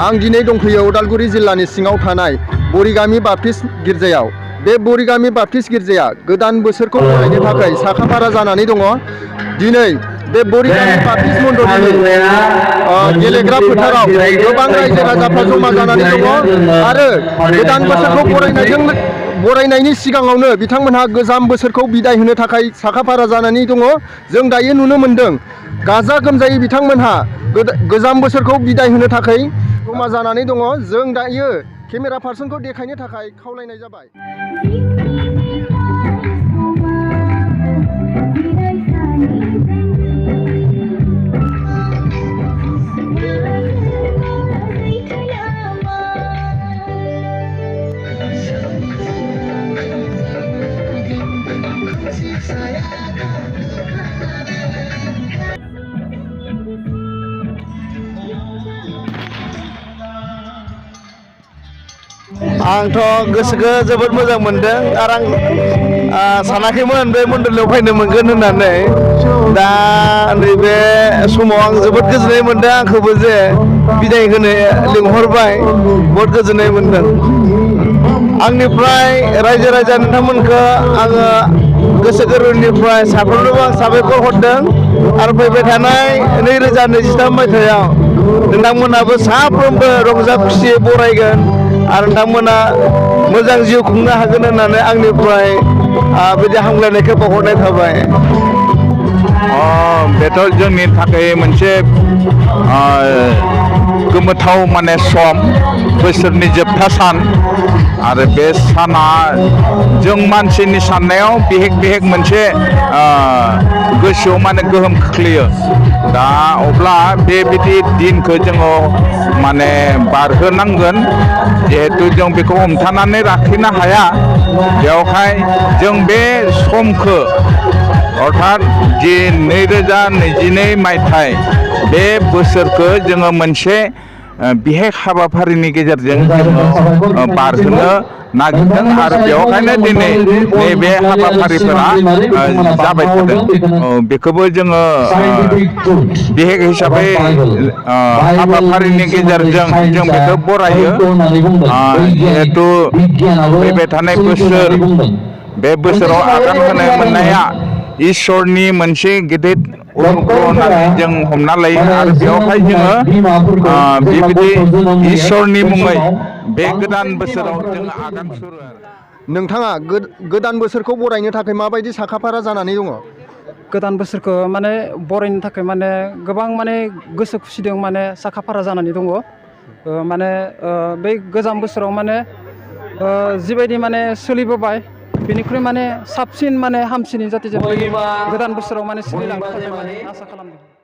आं दिनै दंफैयो उदालगुरि जिल्लानि सिङाव थानाय बरिगामि बाप्टिस्ट गिर्जायाव। बे बरिगामि बाप्टिस्ट गिर्जाया गोदान बोसोरखौ बरायनो थाखाय साखाफारा जानानै दङ। दिनै बे बरिगामि बाप्टिस्ट मण्डलिनि गेलेग्रा फोथाराव गोबां रायजो राजाफ्रा जमा जानानै दङ आरो गोदान बोसोरखौ बरायनायनि सिगाङावनो बिथांमोनहा गोजाम बोसोरखौ बिदाय होनो थाखाय साखाफारा जानानै दङ। जों दायो नुनो मोन्दों गाजा गोमजायै बिथांमोनहा गोजाम बोसोरखौ बिदाय होनो थाखाय जमा जानानै दङ। जों दायो केमेरा पार्सनखौ देखायनो थाखाय खावलायनाय जाबाय। आंथ' गोसोखौ जोबोद मोजां मोनदों आरो आं सानाखैमोन बे मण्डलियाव फैनो मोनगोन होननानै। दा नैबे समाव आं जोबोद गोजोननाय मोनदों, आंखौबो जे बिदाय होनो लिंहरबाय, बहुद गोजोननाय मोनदों। आंनिफ्राय रायजो राजा नोंथांमोनखौ आङो गोसो गोरबोनिफ्राय साफ्रोमनोबो आं साबायखर हरदों आरो फैबाय थानाय 2023 मायथाइयाव नोंथांमोनाबो साफ्रोमबो रंजा खुसियै बरायगोन आरो नोंथांमोना मोजां जिउ खुंनो हागोन होननानै आंनिफ्राय बिदि हामलायनायखौ बावहरनाय थाबाय। बेथ' जोंनि थाखाय मोनसे गोमोथाव माने सम, बोसोरनि जोबथा सान आरो बे साना जों मानसिनि साननायाव बेहेक मोनसे गोसोआव माने गोहोम खोख्लैयो। दा अब्ला बेबायदि दिनखौ जोङो माने बारहोनांगोन, जिहेतु जों बेखौ हमथानानै लाखिनो हाया। बेवहाय जों बे समखौ अर्थात जि 2022 मायथाइ बे बोसोरखौ जोङो मोनसे बिहेक हाबाफारिनि गेजेरजों जोङो बारहोनो नागिरदों आरो बेवहायनो दिनै नैबे हाबाफारिफोरा जाबाय थादों। बेखौबो जोङो बिहेक हिसाबै हाबाफारिनि गेजेरजों जों बेखौ बरायो। जिहेतु फैबाय थानाय बोसोर, बे बोसोराव आगान होनो मोननाया इसोरनि मोनसे गेदेर अनुग्रह होननानै जों हमना लायो आरो बेवहाय जोङो बेबायदि इसोरनि मुङै बे गोदान बोसोराव जोङो आगान सुरो आरो। नोंथाङा गोदान बोसोरखौ बरायनो थाखाय माबायदि साखाफारा जानानै दङ? गोदान बोसोरखौ माने बरायनो थाखाय माने गोबां माने गोसो खुसिदों, माने साखाफारा जानानै दङ। माने बै गोजाम बोसोराव माने जिबायदि माने सोलिबोबाय बेनिख्रुइ माने साबसिन माने हामसिनै जाहाथे जों गोदान बोसोराव माने सोलिलांनो थाखाय माने आसा खालामदों।